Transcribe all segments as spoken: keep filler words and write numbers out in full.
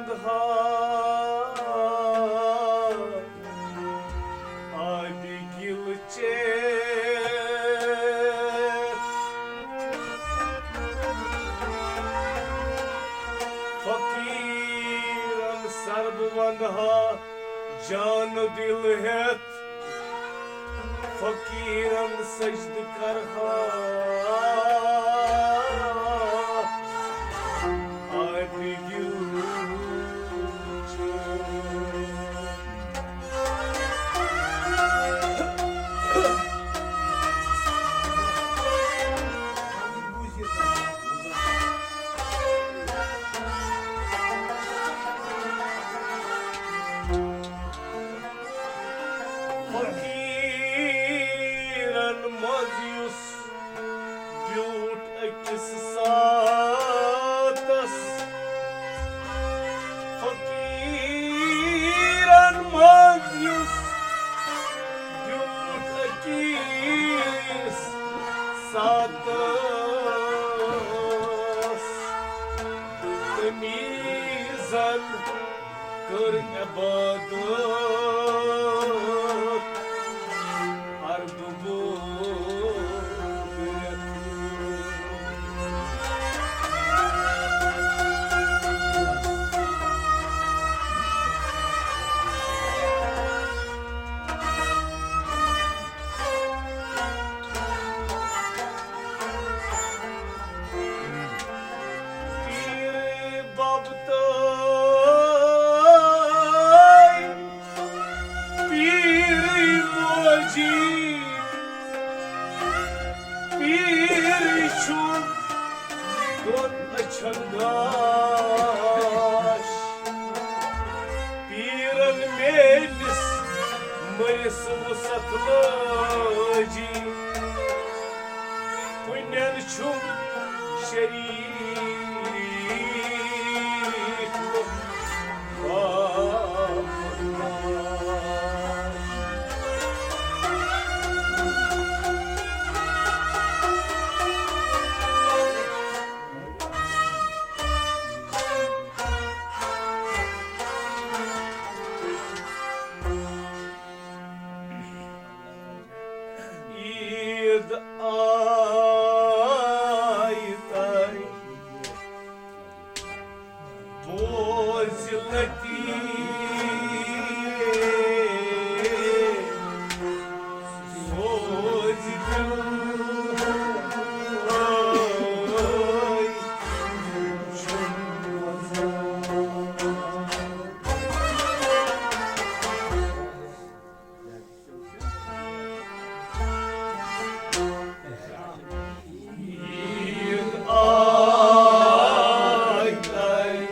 ہا آبِ گِل چیتھ، فقیرن سر بہٕ ونہٕ ہا جان دل ہیتھ، فقیرن سجدٕ کرہا آبِ گِل چیتھ۔ فقیرن منٛز یُس بیوٗٹھ أکِس ساتس، فقیرن منٛز یُس بیوٗٹھ أکِس ساتس، تٔمی زن کٔر عبادت عربہٕ بوٚد رٮ۪تھ۔ پیٖرٕے بَب تہٕ پیٖرٕے موجی، پیٖرٕے چھُم دۄن أچھن گاش۔ پیٖرن میٲنِس مٔرِس وُسعت لٲجی، کُنٮ۪ن چھُم شریٖک۔ عیٖد آیہِ تۄہہِ بوزِ لطیف، سوزِ دِل۔ عیٖد آیہِ تۄہہِ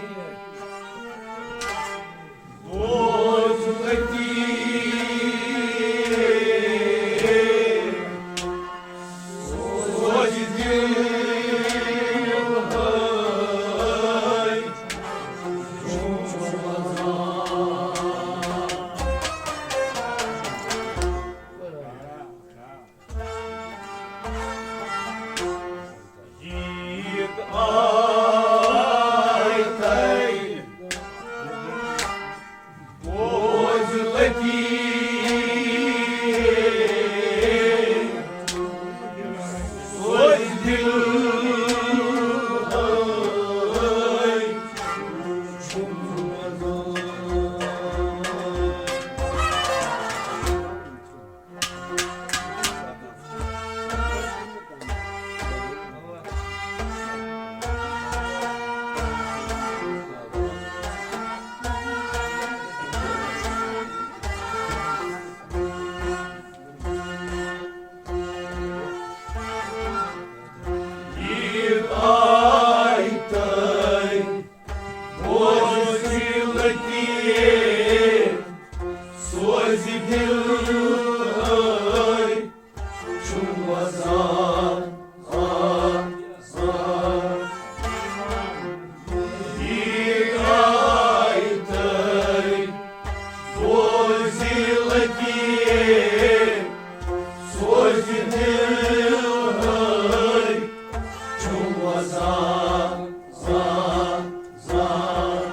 بوزِ لطیف، سوزِ دِل۔ عیٖد آیہِ تۄہہِ بوزِ لطیف، سوزِ دِل۔ عیٖد آیہِ تۄہہِ بوزِ لطیف، سوزِ دِل۔ چھُم وۄزان، زان، زان۔ عیٖد آیہِ تۄہہِ بوزِ لطیف، سوزِ دِل۔ چھُم وۄزان، زان، زان۔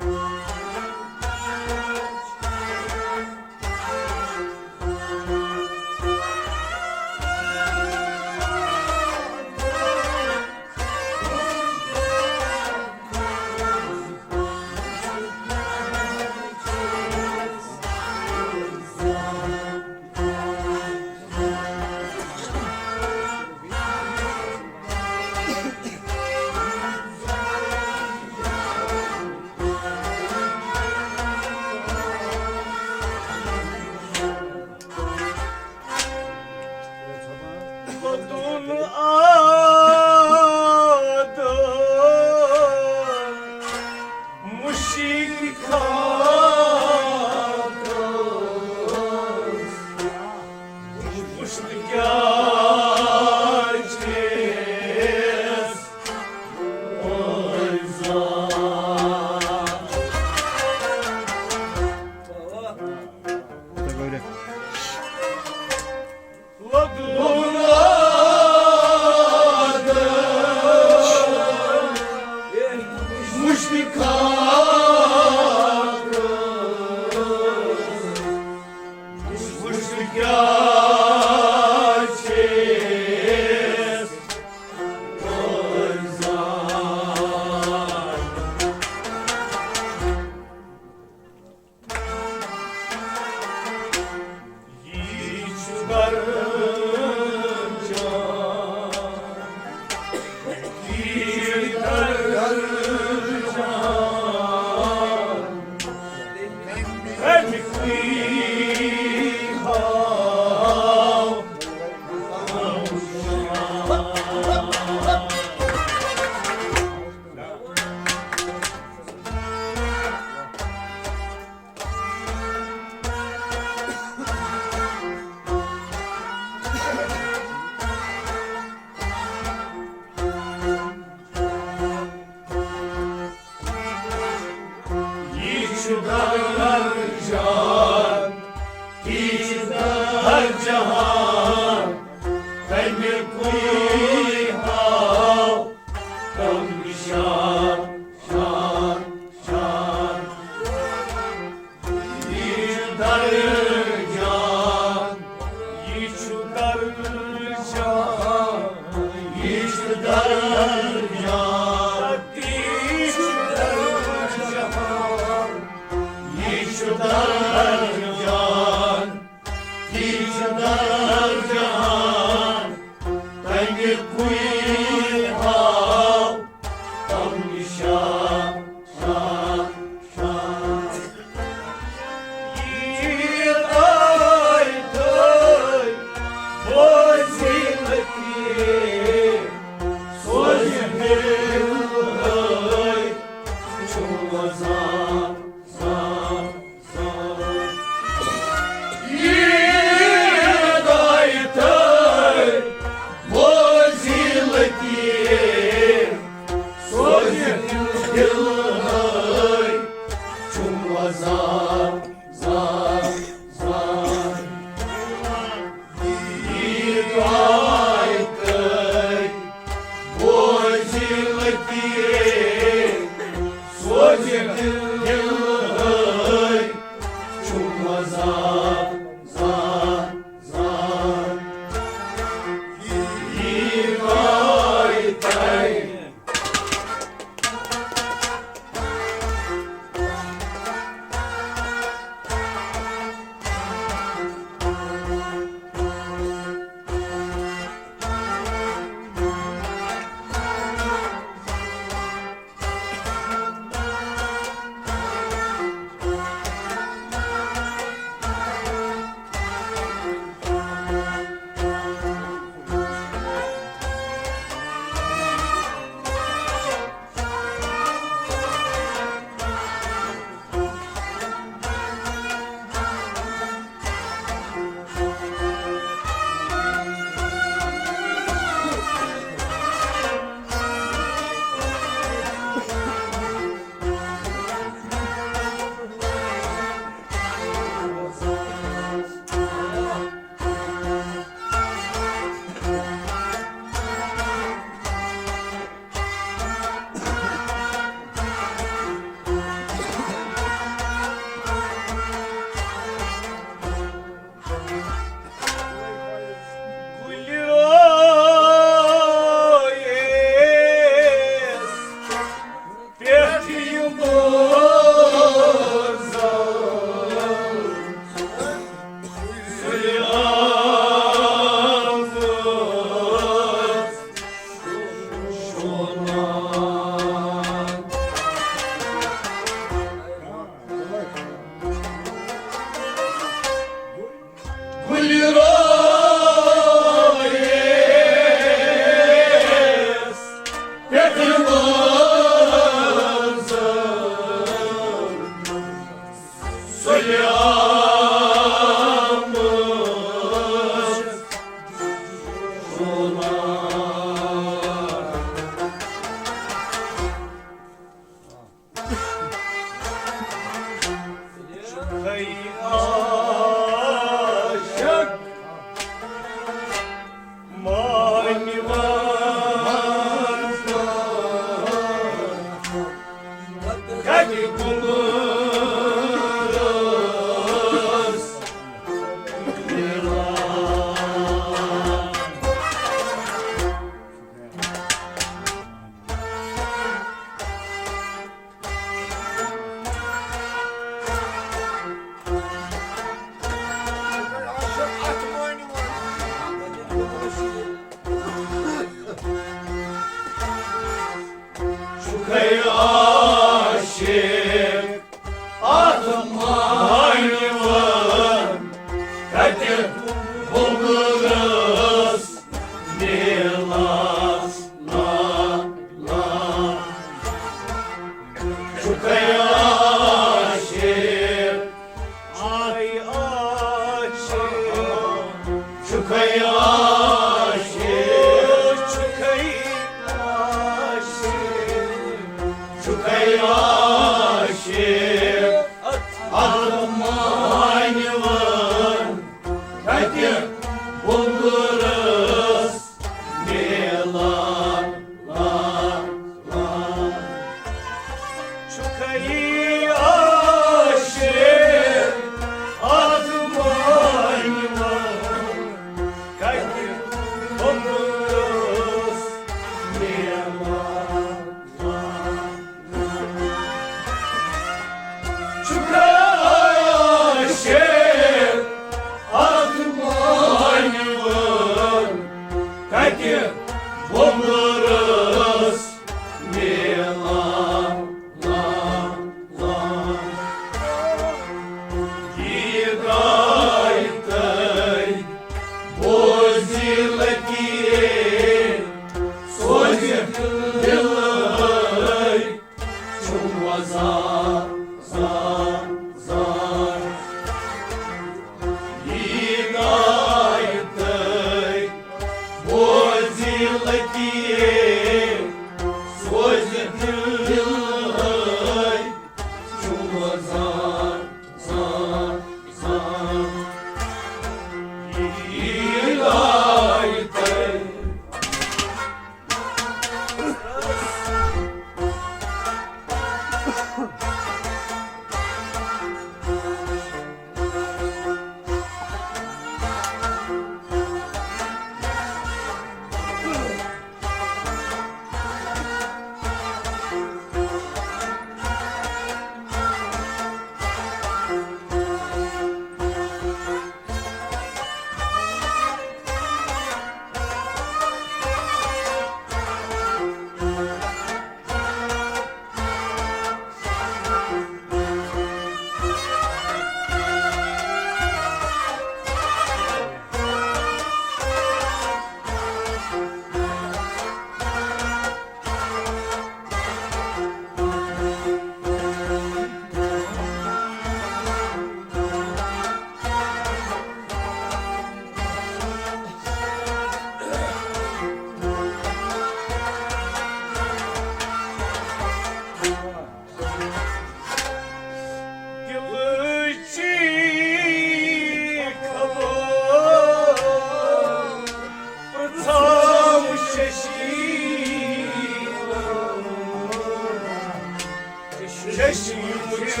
چشم چھ،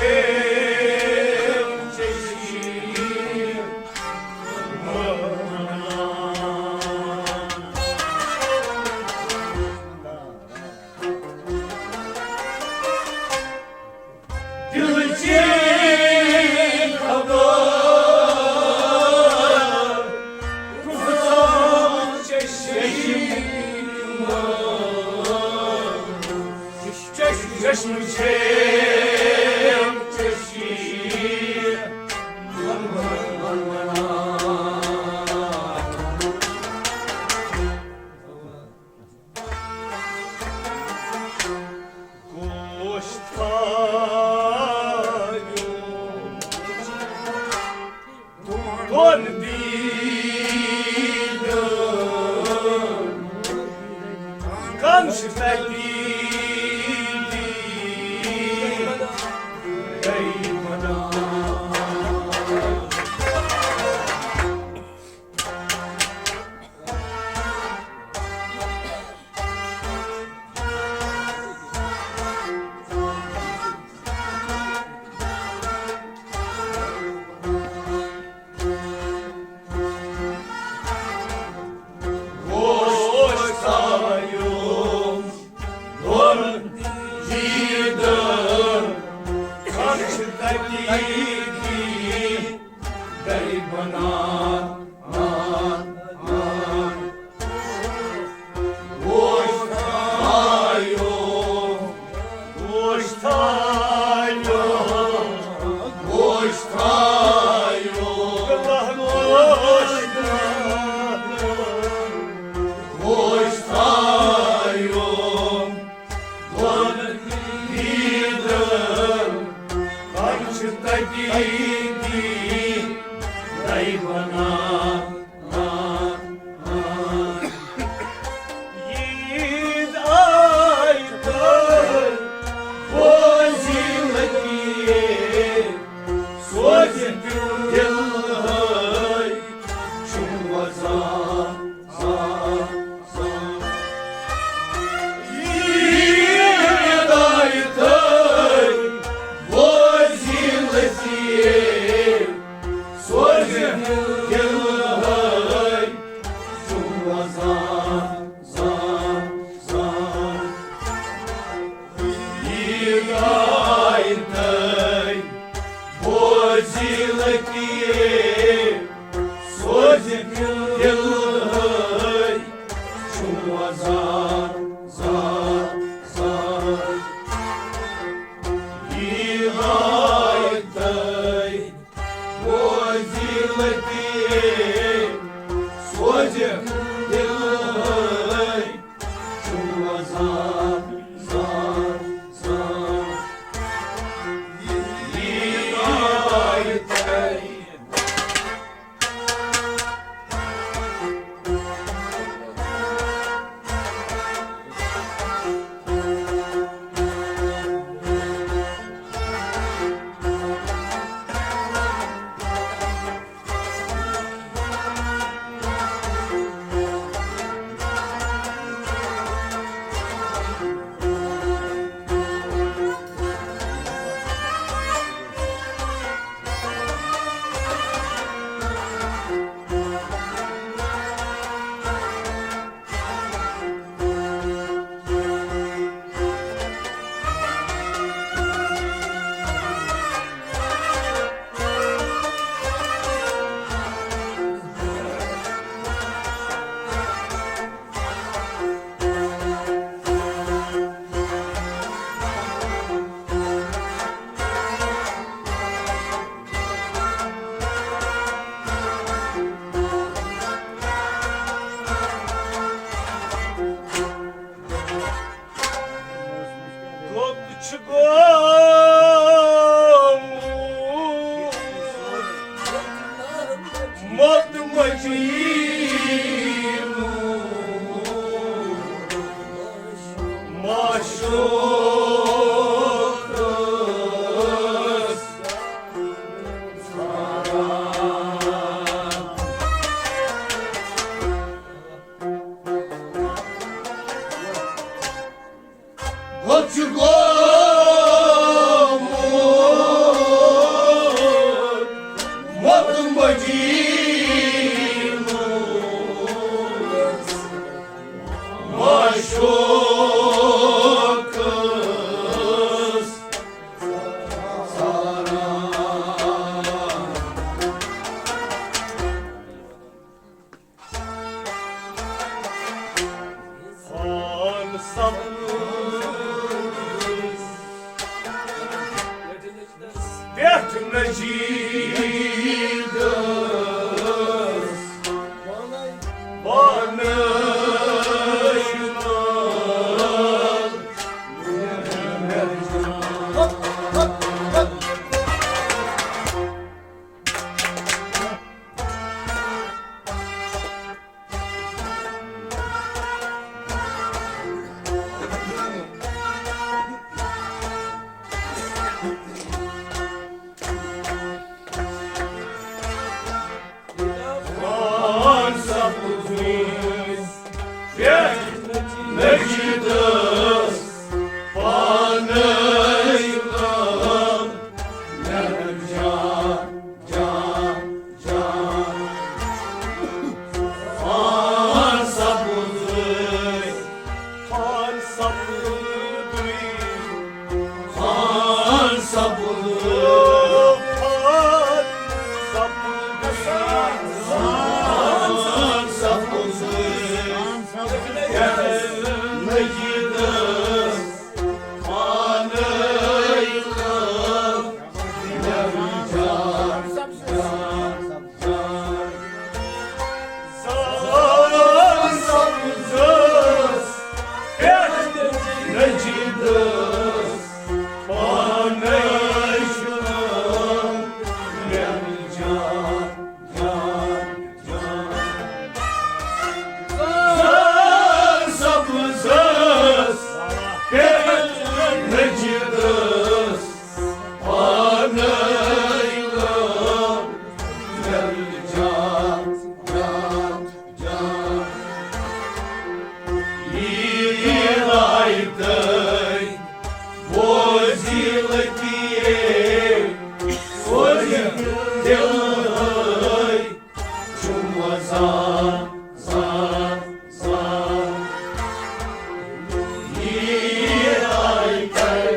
چشم۔ دل چہ خبر کُس چشم، چشم چھ، چشم۔ گوش تھایو دون دیدن، کم چھ تتی دیدن۔ گوش تھایو دون دیدن، کم چھ تتی دیدن۔ گئی بنا، آ، آ۔ گوش تھایو، گوش تھایو، گوش تھایو، گوش تھایو۔ گون دیدن، کم چھ تتی دیدن۔ عید آئی تہٕ فضیلتی، سوز دل ہے چھُم وزان۔ سوز دل ہے چھُم وزان، زان، زان۔ عید آئی تہٕ فضیلتی، سوز دل ہے چھُم وزان، زان، زان۔ عید آئی تہٕ کوٚت چھُ گوٚمُت مطمئن معشوق؟ کوٚت چھُ گوٚمُت مجیدس پانَے خان سپُز پٮ۪ٹھ نجیدس پانَے غلام۔ جان، جان، جان۔ خان سپُز، خان سپُز، خان سپُز، خان سپُز، خان سپُز، خان سپُز۔ نجیدس پانَے غلام۔ پانَے غلام۔ جان، جان، جان۔ یی راے تۄہہِ وزیٖر لطیف، وزیٖر دِلہٕ چھُ وزان، زان، زان۔ یی راے تۄہہِ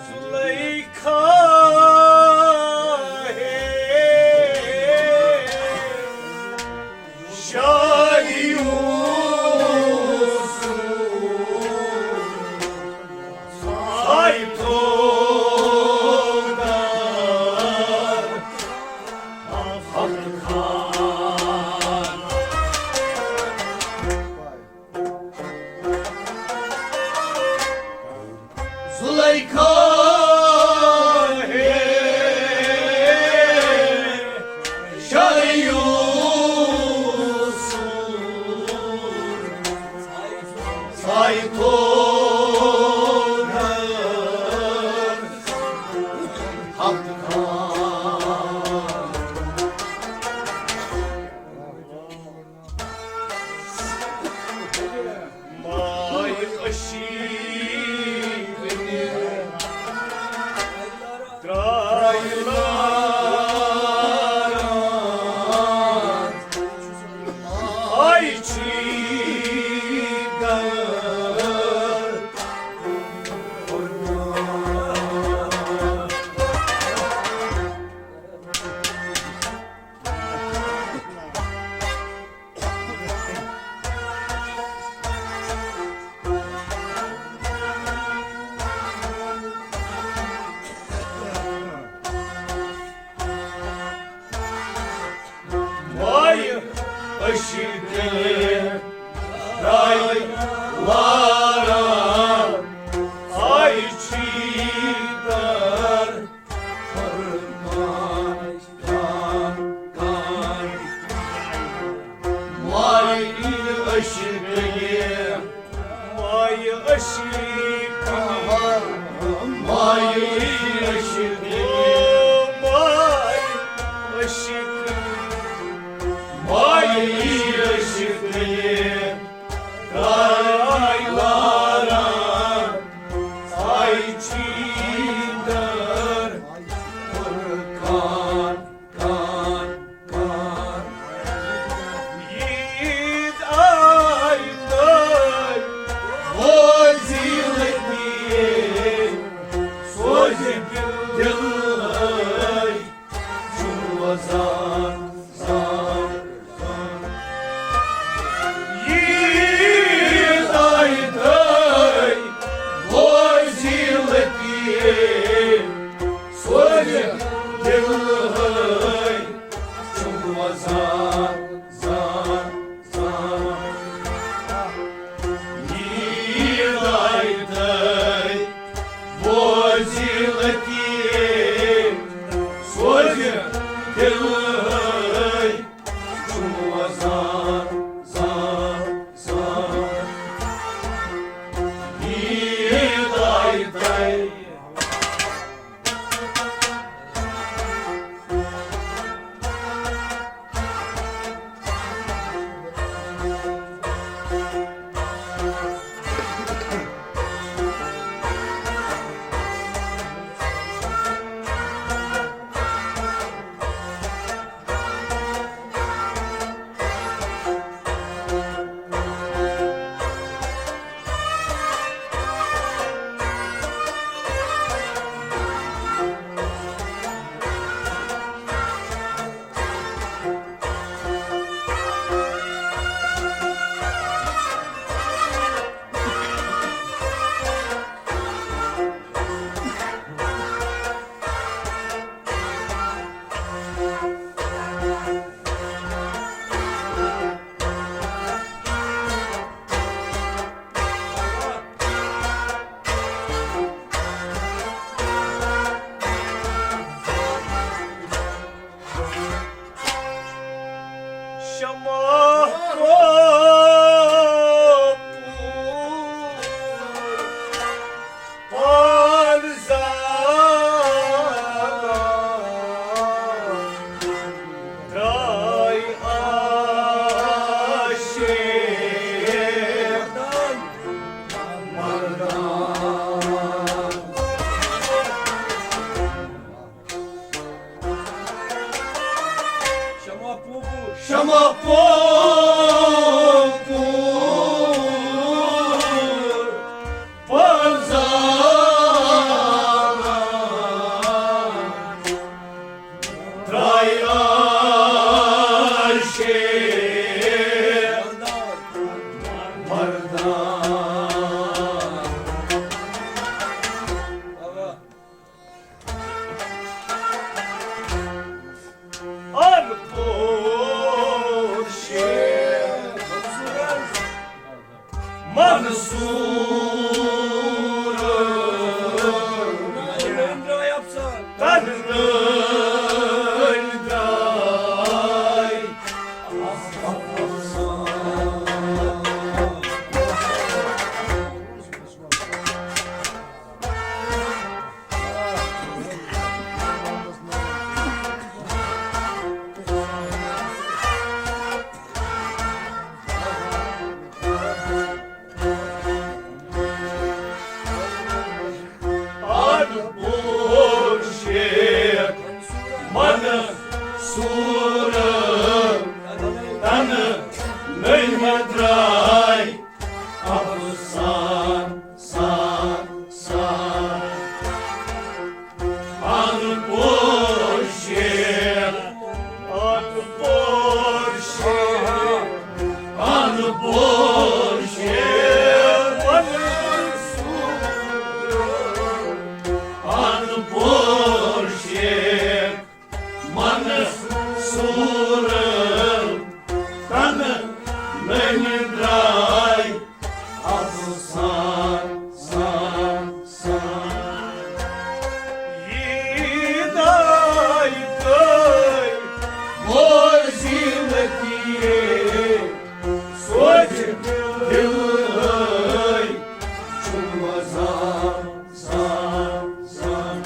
زلیخا ہے شاہ یوسف سائی تھوڑا حق خان۔ زلیخا ہے شاہ یوسف سائی تھوڑا حق خان۔ ماے اشی ترایلان آی چی گر۔ وای أشی دل راے عشق، ماے عشق، ماے عشق، ترٛاے واران، آے چھی در قرقان۔ کان، کان۔ عید آیہِ تۄہہِ، وۄزی لٔتی، سوزِ دِل، دِل ٲے، چھُم وۄزان، زان، زان۔ عید آیہِ تۄہہِ، وۄزی لٔتی، سوزِ دِل ٲے، چھُم وۄزان، زان، زان۔ عید آیہِ تۄہہِ، وۄزی لٔتی، سوزِ دِل ٲے، چھُم وۄزان، زان، زان۔ عید آیہِ تۄہہِ۔ شمع کو پور پان زالان، درٛاے عاشق مردان۔ شمع پوپور۔ شمع پوپور پان زالان، درٛاے عاشق مردان۔ ان پوشیدہ منصور، تن نٔنۍ درٛاے۔ ان پوشیدہ منصور، تن نٔنۍ درٛاے۔ افسانہٕ سان، سان۔ ان پوشیدہ، ان پوشیدہ، ان پوشیدہ، ان پوشیدہ منصور، تن نٔنۍ درٛاے۔ افسانہٕ سان، سان۔ عید آیہِ تۄہہِ، وۄزی لٔتی، سوزِ دِل ٲے، چھُم وۄزان۔ سان، سان۔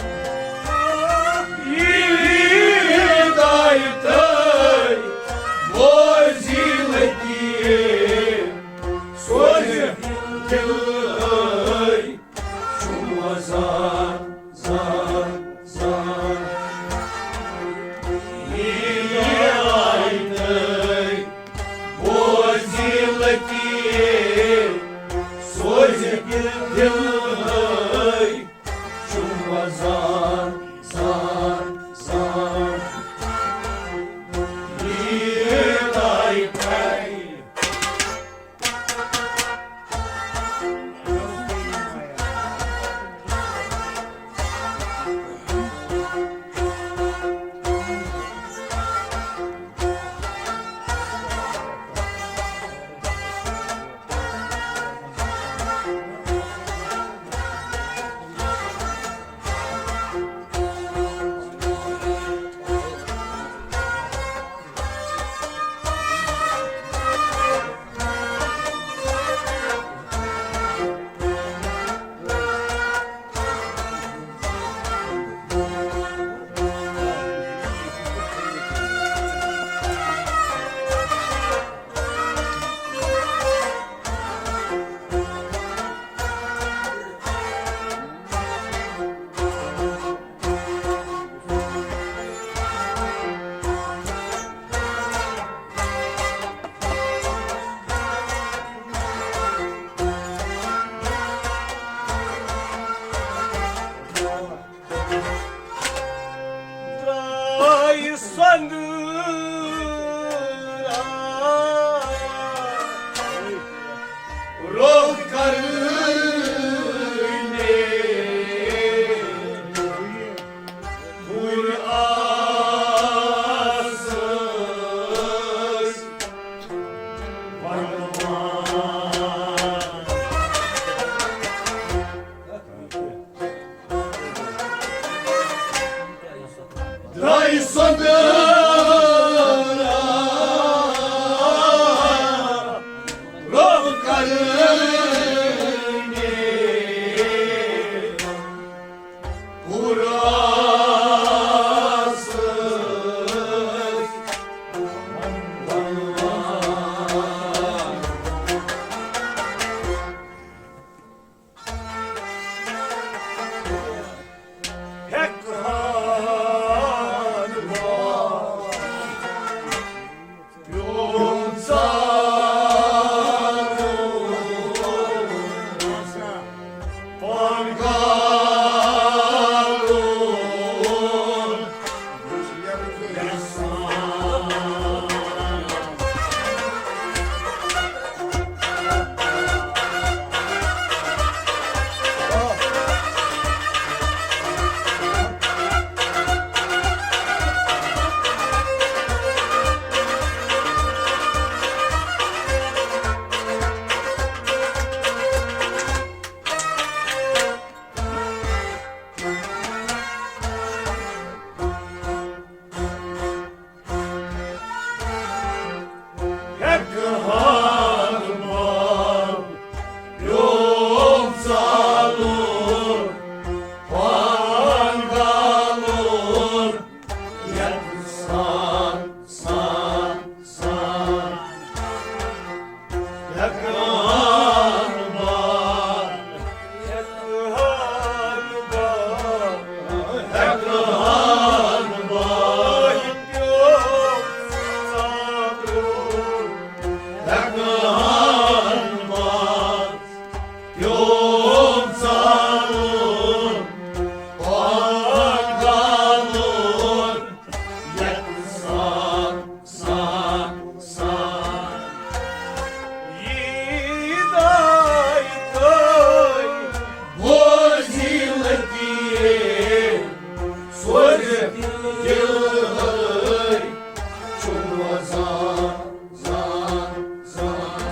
زان، زان، زان۔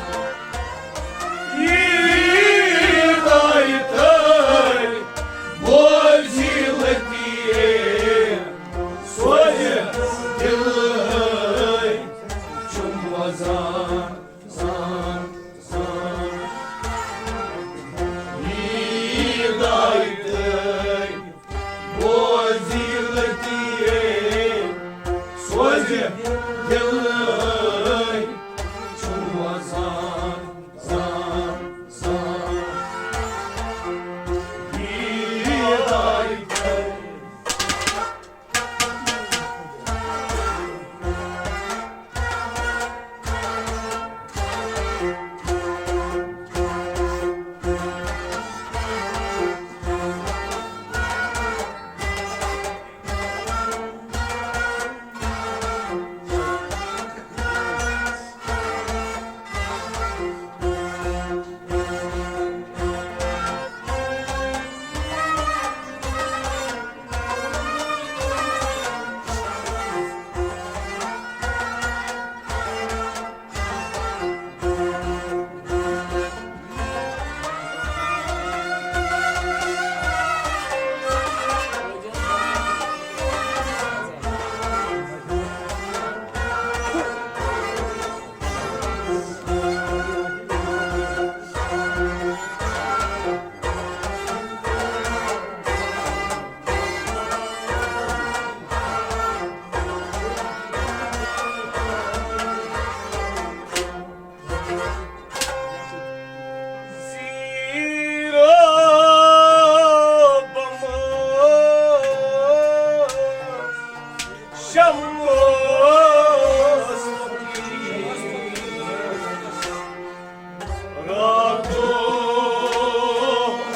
یی دایہِ تھٲے، بوزی لطیف، سوزِ دِلہٕ چھُم وزان۔ زان، زان۔ یی دایہِ تھٲے، بوزی لطیف، سوزِ دِلہٕ چھُم وزان۔ زان، زان۔ یی دایہِ تھٲے۔ زیٖرو بمو شمس فقیر۔ راتو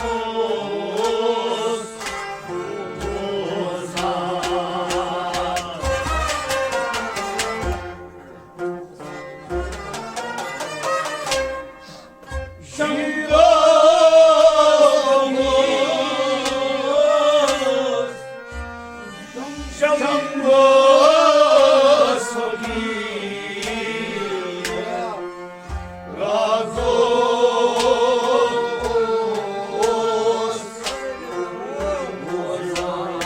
اوس روزان۔ شمس، شمس فقیر۔ رازو اوس روزان۔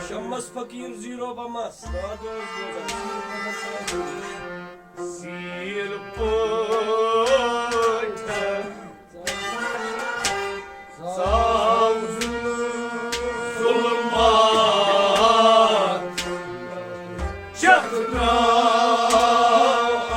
شمس فقیر زیٖرو بمس۔ رازو اوس روزان۔ سیٖر پٲٹھۍ ژاو ظُلمات چکھناو آبِ۔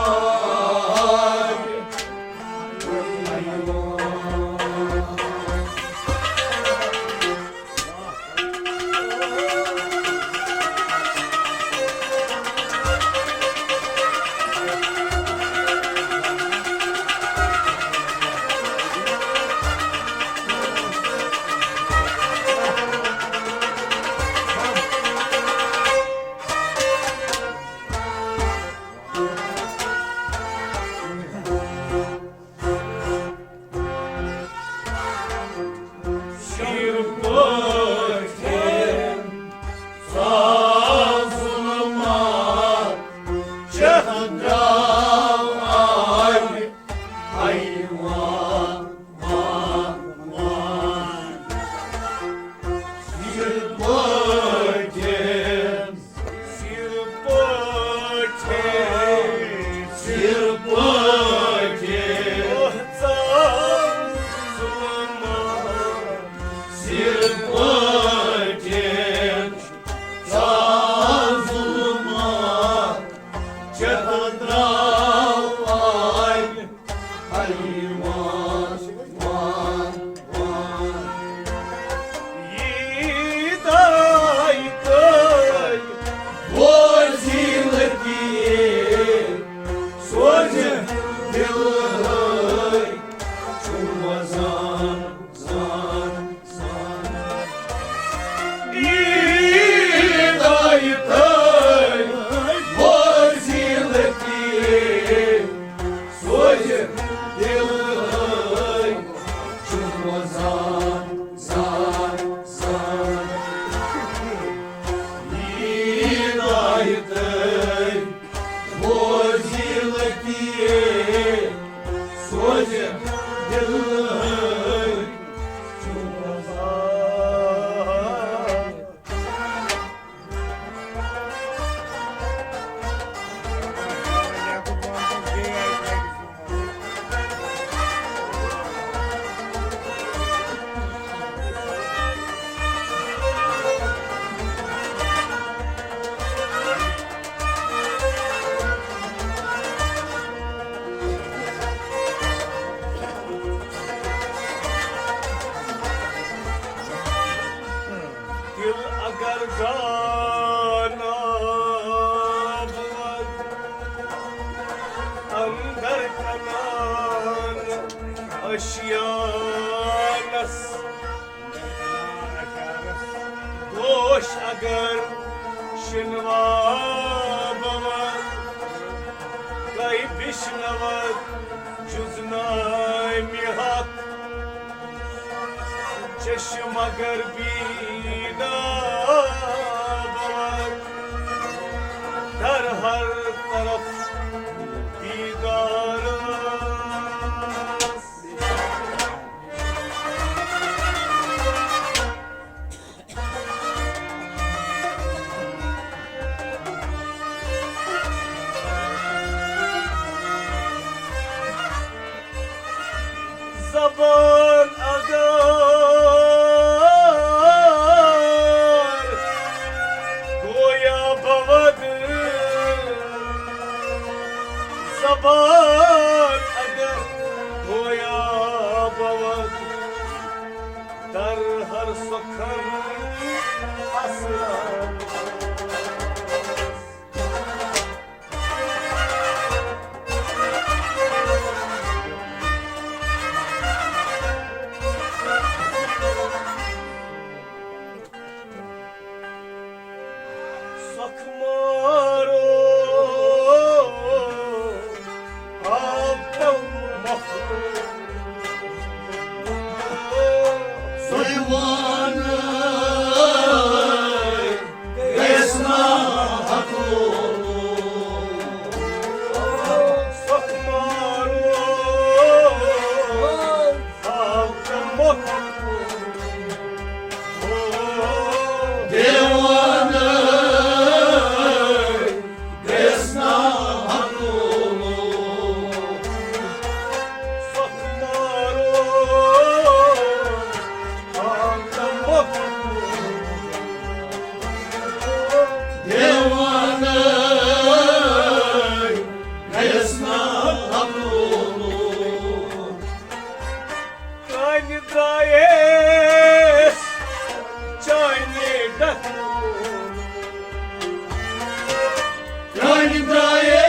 کر شنوا بور، کئی بشنور جزنامی حق۔ چشم اگر بیدار بور، در ہر طرف دیدار است۔ زبان اگر گویا بود، زبان اگر گویا بود، در هر سخن اسرار۔ سکھ مارو آب تو مخلوق۔ سُے وَنَے گژھِ نا ہَتہٕ لولہٕ۔ سکھ مارو آب تو مخلوق۔ دیوانہٕ گژھِ نا ہَتہٕ لولہٕ۔ سکھ مارو آب تو مخلوق۔ دیوانہٕ گژھِ نا ہَتہٕ لولہٕ۔ کانہِ درٛایس چانہِ ڈکھ۔ کانہِ درٛایس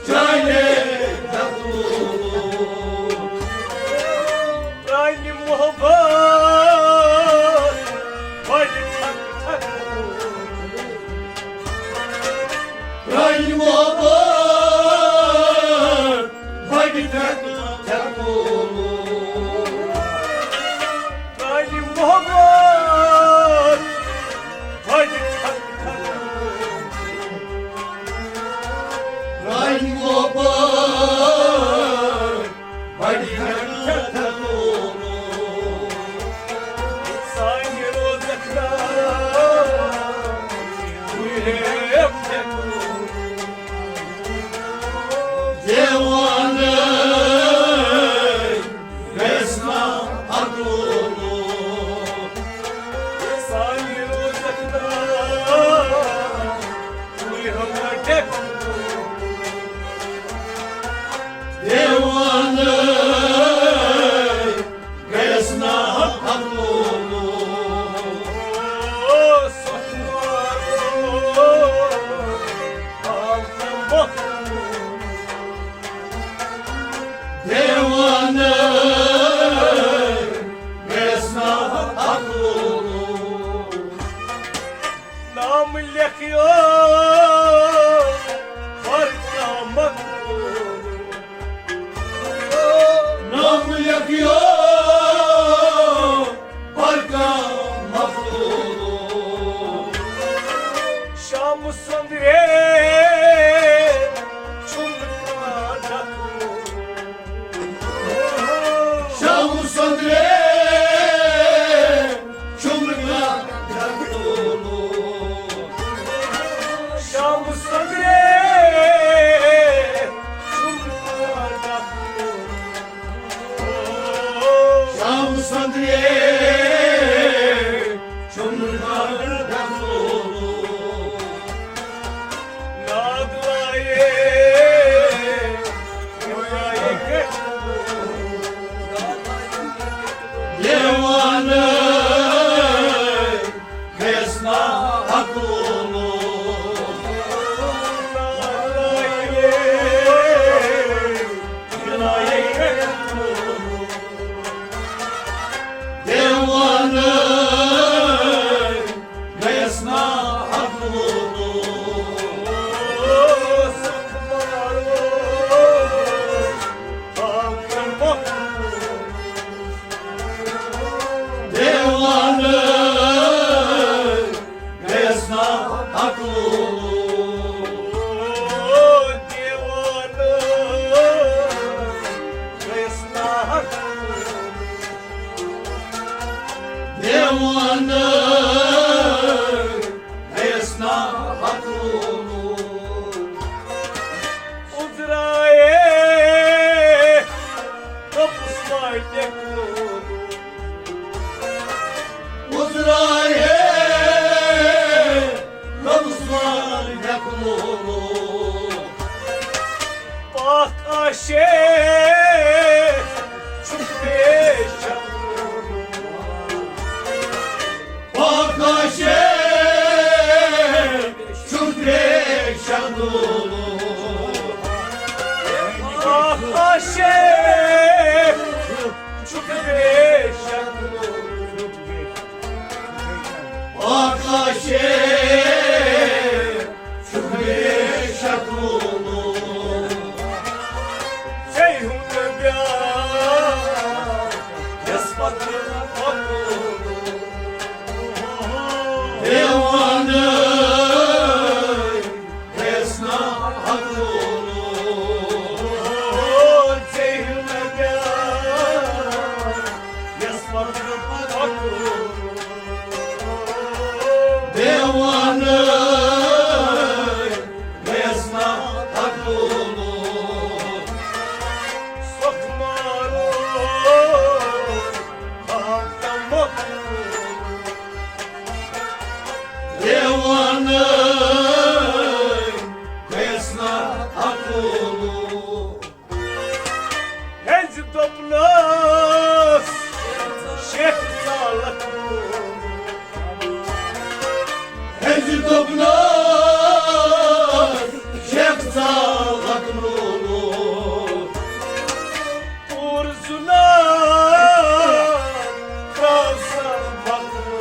چانہِ ڈکھ۔ پرٛانہِ محبت بڑِ ٹھک ٹھک۔ پرٛانہِ محبت بڑِ ٹھک ٹھک۔ پرٛانہِ محبت بڑِ ٹھک ٹھک۔ پرٛانہِ محبت بڑِ ٹھک ٹھک۔ سانہِ روزک ناو گُلہِ پھٮ۪کھ۔ دیوانہٕ گژھِ نا ہَتہٕ لولہٕ۔ سانہِ روزک ناو گُلہِ پھٮ۪کھ۔ دیوانہٕ گژھِ نا ہَتہٕ لولہٕ۔ دیوانہٕ گژھِ نا ہَتہٕ لولہٕ۔ نام لیکھیو ہر کانٛہہ مخلوق۔ نام لیکھیو ہر کانٛہہ مخلوق۔ شام سندرے چھُم کانٛہہ ڈکھ۔ شام سندرے چھُم کانٛہہ ڈکھ۔ شام سندرے چھُم کانٛہہ ڈکھ۔ شام سندرے چھُم کانٛہہ ڈکھ۔ دیوانہٕ گٔیَس نا عقلو، دیوانہٕ گٔیَس نا عقلو، دیوانہٕ گٔیَس نا عقلو۔ عذرائے ربس ما یقلو۔ عذرائے ربس ما یقلو۔ پاک آشے چھُ پیش۔ پاک آشے چھُ پیش۔ پاک آشے چھُ پیش۔ پاک آشے چھُ پیش۔ ژے ہُنٛد بیٛاکھ یَس پَتہٕ پَکو۔ دیوانہٕ گٔیَس نا عقلو۔ ژے ہُنٛد بیٛاکھ یَس پَتہٕ پَکو۔ دیوانہٕ گٔیَس نا عقلو۔ سۄکھ مارو خاک تہٕ مۄکلو۔ دیوانہٕ گٔیَس نا عقلو۔ ہیٚژِ دوٚپنَس شیخ ژالَکھ۔ ہیٚژِ دوٚپنَس شیخ ژالَکھ نوٗنو۔ پوٗرٕ زُنار ترٛاو سا مَکلو۔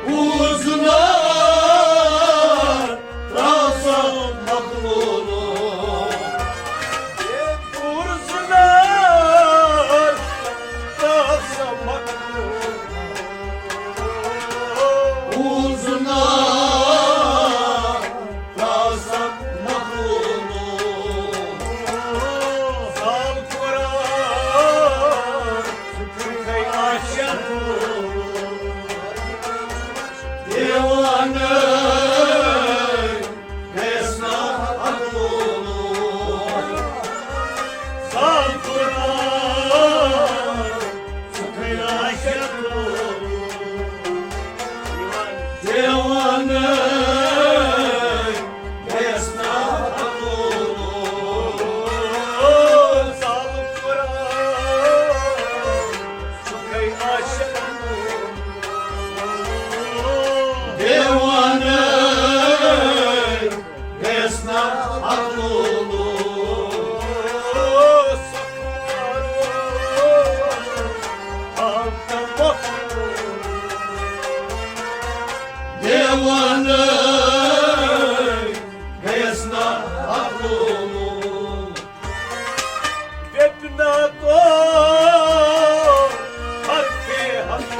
پوٗرٕ زُنار ترٛاو سا مَکلو۔ پوٗرٕ زُنار ترٛاو سا مَکلو۔ پوٗرٕ زُنار ترٛاو سا مَکلو۔ سال قرآن چھُے عاشق۔ دیوانہٕ گٔیَس نا عقلو۔ سال قرآن چھُے عاشق۔ دیوانہٕ گٔیَس نا عقلو۔ سال قرآن چھُے عاشق۔ دیوانہٕ گٔیَس نا عقلو۔ دیوانہٕ گٔیَس نا عقلو۔ ویپنا تو حرفے حق۔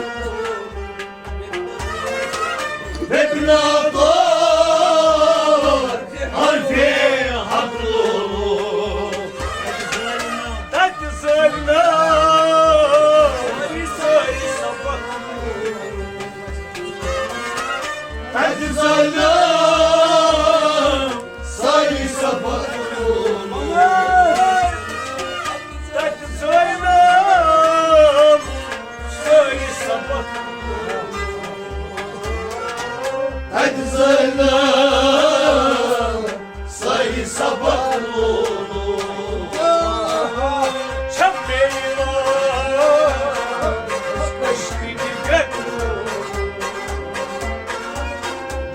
ویپنا تو حرفے حق۔ تَتہِ زٲلۍ نہٕ سٲری سبق۔ تَتہِ زٲلۍ نہٕ سٲری سبق۔ تَتہِ زٲلۍ نہٕ سٲری سبق۔ تَتہِ زٲلۍ نہٕ سٲری سبق۔ چھَم مےٚ یِوان کٔشیٖرِ پٮ۪ٹھ۔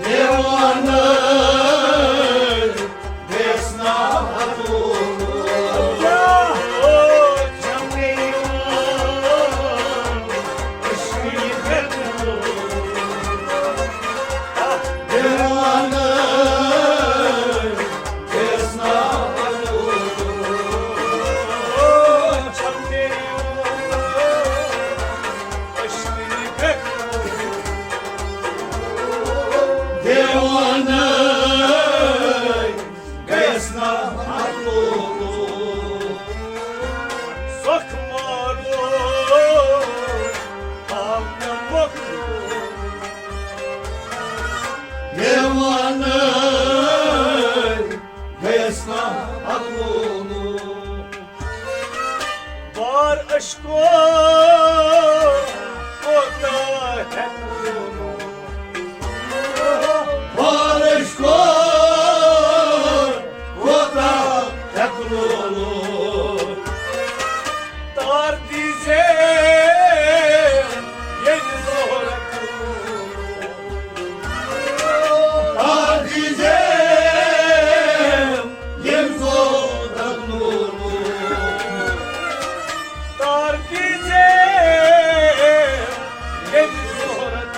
دیوانہٕ گٔیَس نا عقلو۔ چھَم مےٚ یِوان کٔشیٖرِ پٮ۪ٹھ۔ دیوانہٕ گٔیَس نا اَکوُہ۔ بار عشقو کوتاہ ہٮ۪کہٕ بہٕ؟ بار عشقو کوتاہ ہٮ۪کہٕ بہٕ؟ تار دیٖزے ییٚلہِ ضروٗرت۔ تار دیٖزے ییٚلہِ ضروٗرت۔ تار دیٖزے ییٚلہِ ضروٗرت۔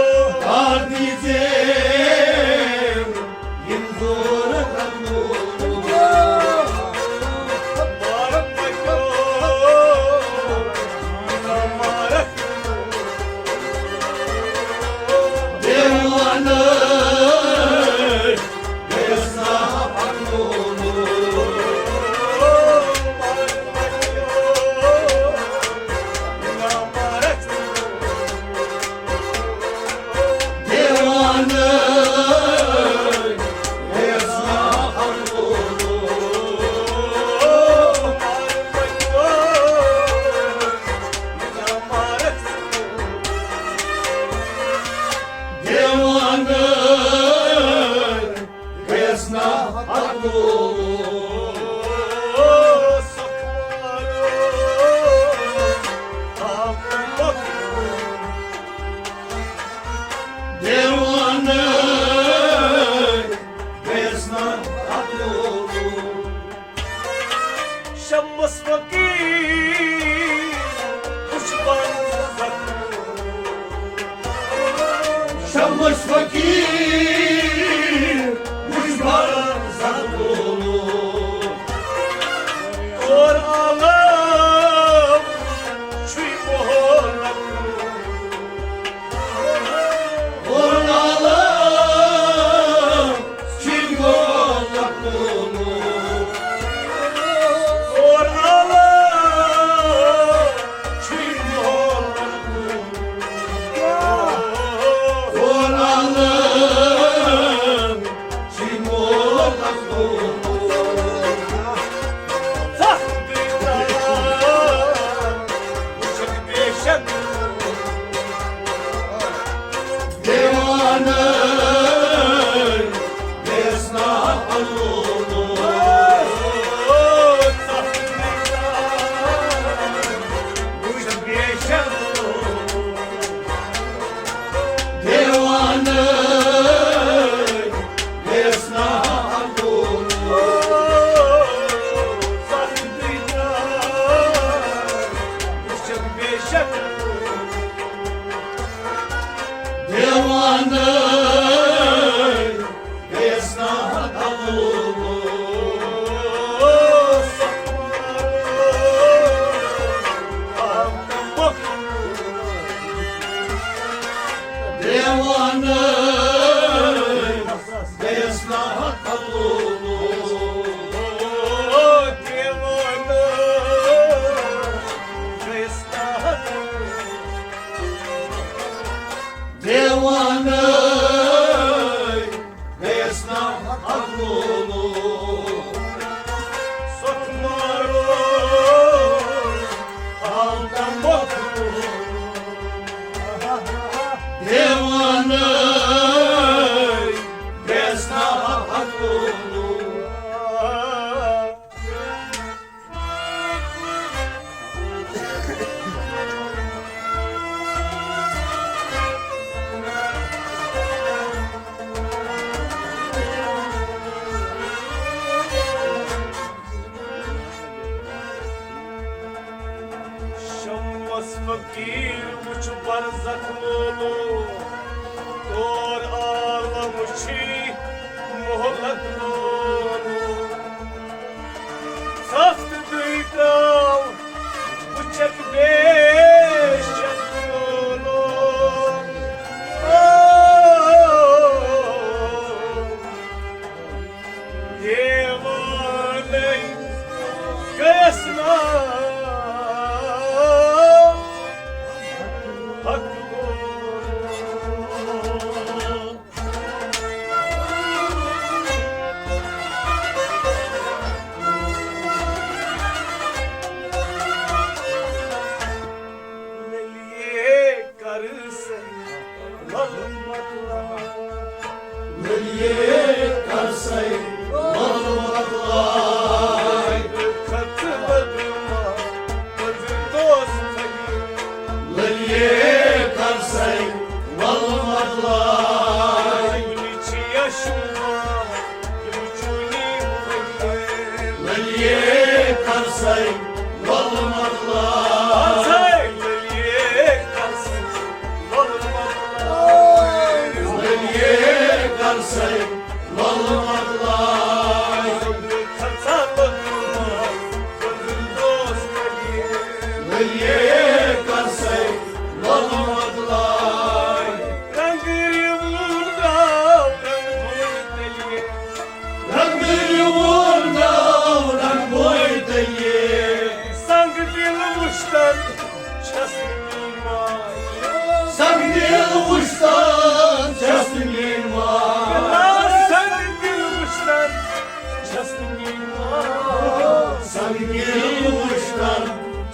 تار دیٖزے ییٚلہِ ضروٗرت۔ دیوانہٕ گٔیَس نا اَکوُہ۔ دیوانہٕ گٔیَس نا اَکوُہ۔ دیوانہٕ گٔیَس نا اَکوُہ۔ دیوانہٕ گٔیَس نا اَکوُہ۔ شمس فقیر وُچھ بر زخمو۔ شمس فقیر وُچھ بر زخمو۔ اور عالم چھُے مہلک۔ اور عالم چھُے مہلک۔ اور عالم چھُے مہلک۔ اور عالم چھُے مہلک۔ دیوانہٕ گٔیَس نا اَکوُہ۔ دیوانہٕ گٔیَس نا اَکوُہ۔ دیوانہٕ گٔیَس نا اَکوُہ۔ دیوانہٕ گٔیَس نا اَکوُہ۔ دیوانہٕ گٔیَس نا اَکوُہ۔ سۄتھ مارو آو تَموکھ۔ دیوانہٕ گٔیَس نا اَکوُہ۔ شمس فقیر وُچھ برزخ لولو، تور عالم چھُے مہلک لولو۔ سخت دُے تراو وُچھکھ بے شک لولو۔ دیوانَے گٔیَس نا حق لولو۔ وٕچھتن چھس نہٕ میٲنۍ ماے۔ سنگ دل وٕچھتن چھس نہٕ میٲنۍ ماے۔ سنگ دل وٕچھتن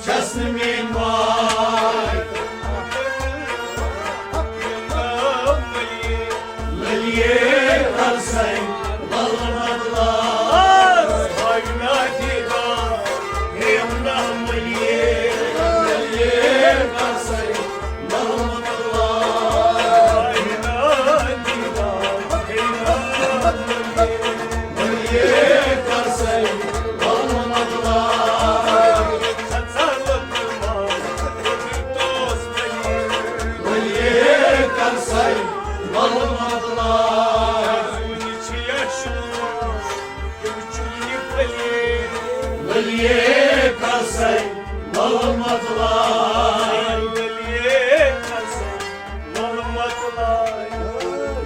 چھس نہٕ میٲنۍ ماے۔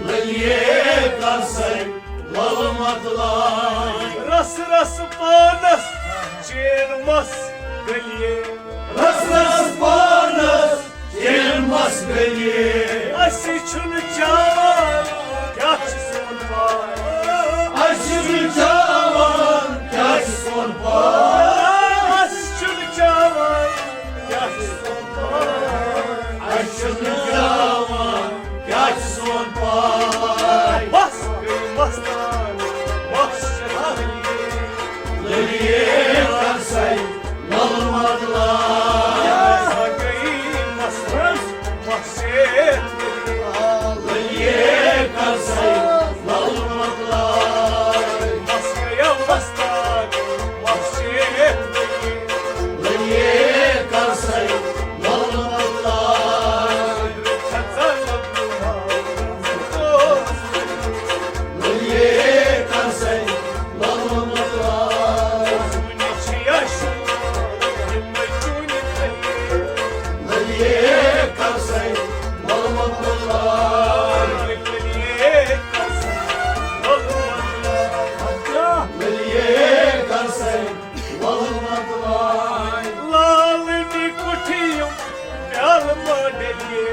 للیے کر سنگ لل مطلب۔ رس رس پانس چین مس گلیے۔ رس رس پانس چین مس گلیے۔ اسی چھن چاوان کیا چھ سون پاے۔ اسی چھن چاوان کیا چھ سون پاے۔ اسی چھن چاوان کیا چھ سون پاے۔ اسی چھن چاوان کیا چھ سون پاے۔ بس گئی مستان، بس چھ للیے کر سائی لل مطلب۔ بس گئی مستان، بس چھ للیے کر سائی لل مطلب۔ بس گئی مستان، بس چھ للیے کر سائی لل مطلب۔ لالنی کٹھیم پیالہٕ ما ڈلیے۔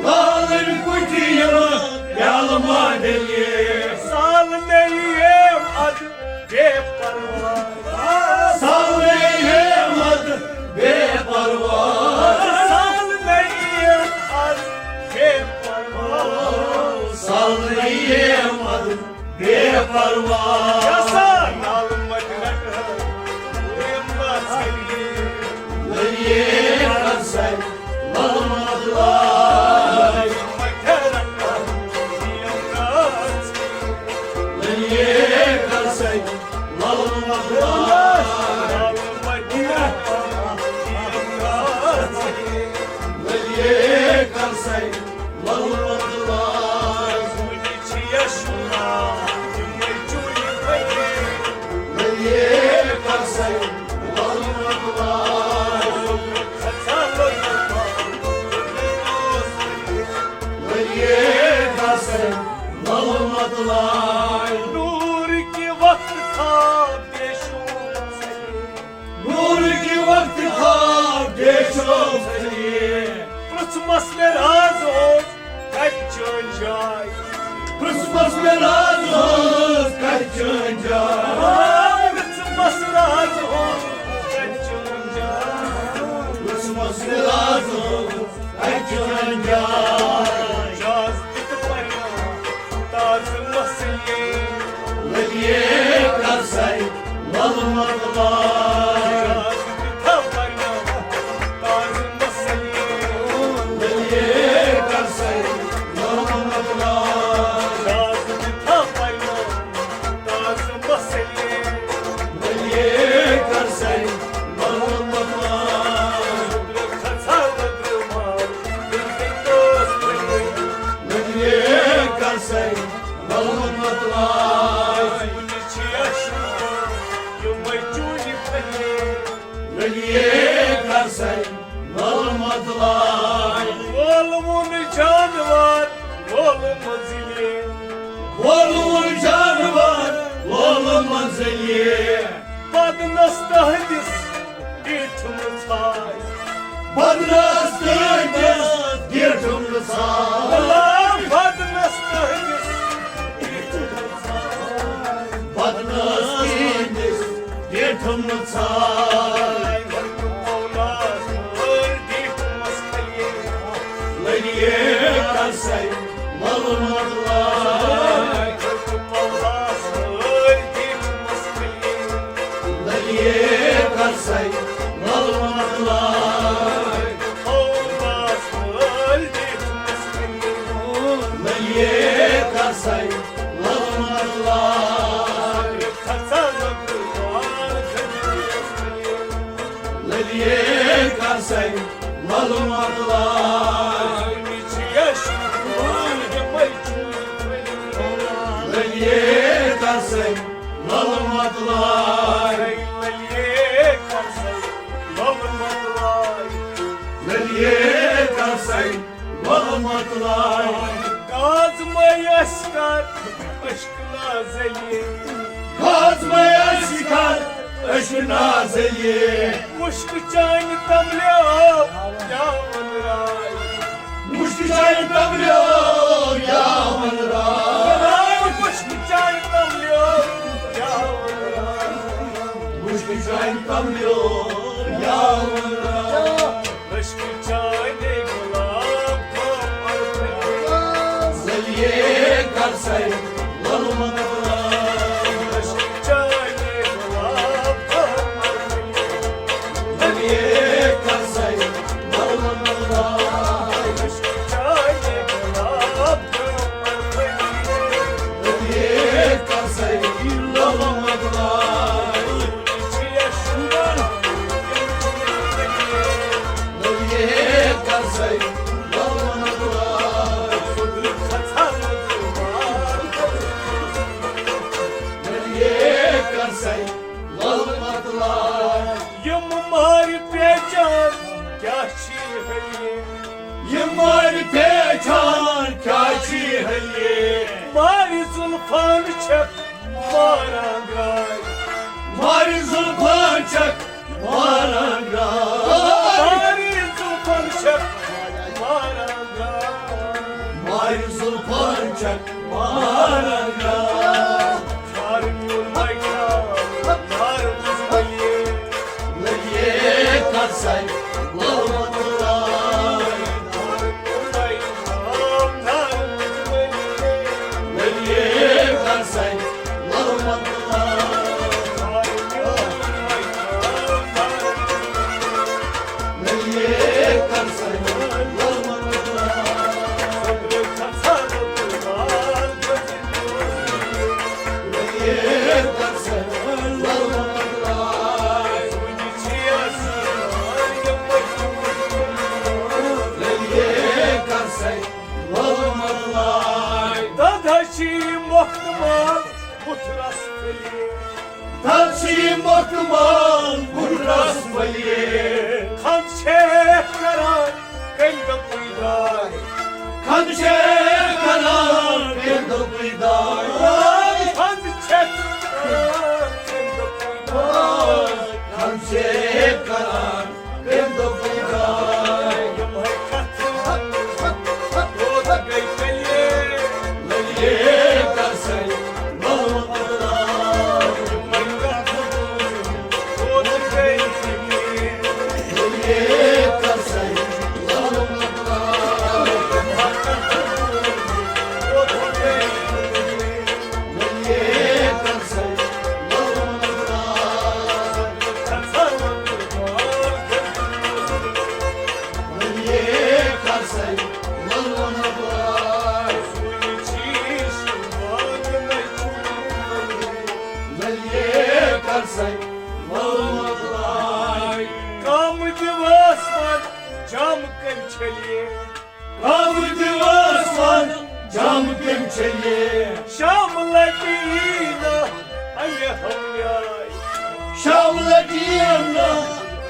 لالنی کٹھیم پیالہٕ ما ڈلیے۔ سال نہیں ہے اد بے پرواہ۔ سال نہیں ہے اد بے پرواہ۔ سال نہیں ہے اد بے پرواہ۔ سال نہیں ہے اد بے پرواہ۔ یسا نال مت رٹ، للیے کر سائی لل مطلب۔ للیے کر سائی لل مطلب۔ للیے کر سائی لل مطلب۔ للیے کر سائی لل مطلب۔ للیے کر سائی لل مطلب۔ نور کے وقت تھا بے شوق۔ نور کے وقت تھا بے شوق۔ پرژھمس مےٚ راز اوس کتہِ چٲنۍ جاے۔ پرژھمس مےٚ راز اوس کتہِ چٲنۍ جاے۔ پرژھمس راز اوس کتہِ چٲنۍ جاے۔ پرژھمس مےٚ راز اوس کتہِ چٲنۍ جاے۔ جاز تہِ تہٕ پرناو تازٕ مسلے۔ للیے کر سائی لل مطلب۔ جاز تہِ تہٕ پرناو تازٕ مسلے۔ للیے کر سائی لل مطلب۔ جاز تہِ تہٕ پرناو تازٕ مسلے۔ للیے کر سائی لل مطلب۔ للیے کر سائی لل مطلب۔ للیے کر سائی لل مطلب۔ وولوُن جانور وول منزلے۔ وولوُن جانور وول منزلے۔ بدنس تہندس بیٹھم ژھاے۔ بدنس تہندس بیٹھم ژھاے۔ للیے کر سَے ملمت لائے۔ للیے کر سَے ملمت لائے۔ للیے کر سَے ملمت لائے۔ للیے کر سَے ملمت لائے۔ للیے کر سَے ملمت لائے۔ للیے کر سَے ملمت لائے۔ کاظمے اَسہِ کر عشق نازلیے۔ کاظمے اَسہِ کر عشق نازلیے۔ مُشکہٕ چانہِ تملیو یا ونرائے۔ مُشکہٕ چانہِ تملیو یا ونرائے۔ مُشکہٕ چانہِ تملیو یا ونرائے۔ مُشکہٕ چانہِ تملیو یا ونرائے۔ عشق چانے گلاب کو عرفے۔ للیے کر سَے ملمت لائے۔ عشق چانے گلاب کو عرفے۔ للیے کر سَے ملمت لائے۔ عشق چانے گلاب کو عرفے۔ للیے کر سَے ملمت لائے۔ یِم مارِ پیچان کیٛاہ چھی ہلیے؟ یِم مارِ پیچان کیٛاہ چھی ہلیے؟ مارِ زُلفان چھکھ ماران درٛاے۔ مارِ زُلفان چھکھ ماران درٛاے۔ مارِ زُلفان چھکھ ماران درٛاے۔ مارِ زُلفان چھکھ ماران درٛاے۔ خار میون مایکا، خار بُزملیے۔ للیے کر سَے ملمت لائے۔ للیے کر سَے ملمت لائے۔ للیے کر سَے ملمت لائے۔ للیے کر سَے ملمت لائے۔ للیے کر سَے ملمت لائے۔ دَدَچھی مۄکھتہٕ مال بُتھ رَس پھٔلے۔ دَدَچھی مۄکھتہٕ مال بُتھ رَس پھٔلے۔ خنٛد چھے کران کٔمۍ دوٚپُے داے؟ خنٛد چھے کران کٔمۍ دوٚپُے داے؟ خنٛد چھے کران کٔمۍ دوٚپُے داے؟ خنٛد چھے کران کٔمۍ دوٚپُے داے؟ یِمے کتھٕ توتہِ گٔے کلیل۔ للیے کر سَے ملمت لائے۔ یِمے کتھٕ توتہِ گٔے کلیل۔ للیے کر سَے ملمت لائے۔ للیے کر سَے ملمت لائے۔ للیے کر سَے ملمت لائے۔ للیے کر سَے ملمت لائے۔ کم دِوس وَن جام کٔمۍ چھٔلیے؟ کم دِوس وَن جام کٔمۍ چھٔلیے؟ شام لٹی نہ اَمہِ ہم نیاے۔ شام لٹی نہ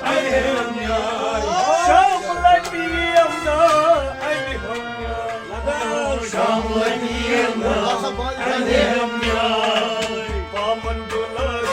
اَمہِ ہم نیاے۔ شام لٹی نہ اَمہِ ہم نیاے۔ شام لٹی نہ اَمہِ ہم نیاے۔ پامن دُلار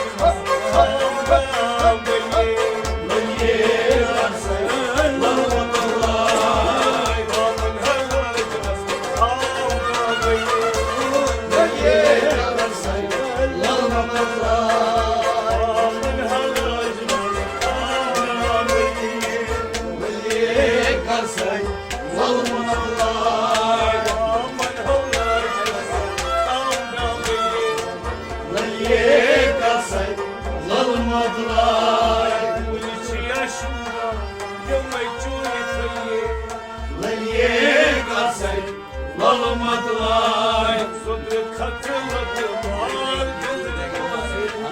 سُنٛدرٕ کھژٕ لۄکُٹ بال گِنٛدنہٕ۔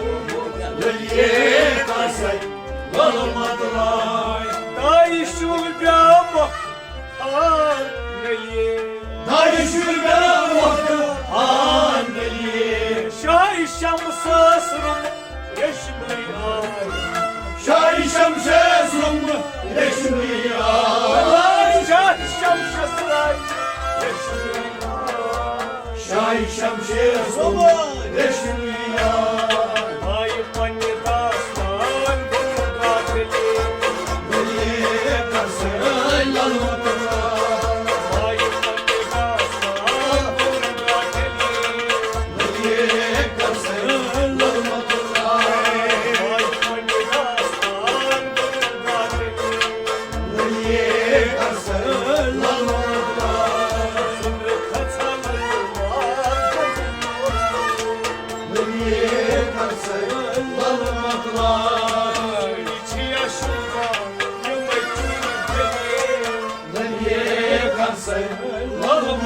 لٔلیے کر سَے لۄلہٕ مۄکلاے۔ دایہِ شُر بیٛاکھ آر نٔلیے۔ دایہِ شُر بیٛاکھ آر نٔلیے۔ شاہہِ شمسَس روٚم ریشمی آے۔ شاہہِ شمسَس روٚم ریشمی آے۔ شاہہِ شمسَس راے ریشمی آے۔ شاہہِ شمسَس روٚم ریشمی آے۔ آیہِ پننہِ داستان گوٚو گاٹلی۔ بلیے کر سَے لۄلہٕ مۄکلاے۔ آیہِ پننہِ داستان گوٚو گاٹلی۔ بلیے کر سَے لۄلہٕ مۄکلاے۔ للیے کر سَے لۄلہٕ مۄکلاے۔ للیے کر سَے لۄلہٕ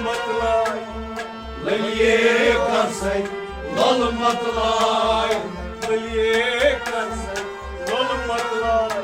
مۄکلاے۔ للیے کر سَے لۄلہٕ مۄکلاے۔ للیے کر سَے لۄلہٕ مۄکلاے۔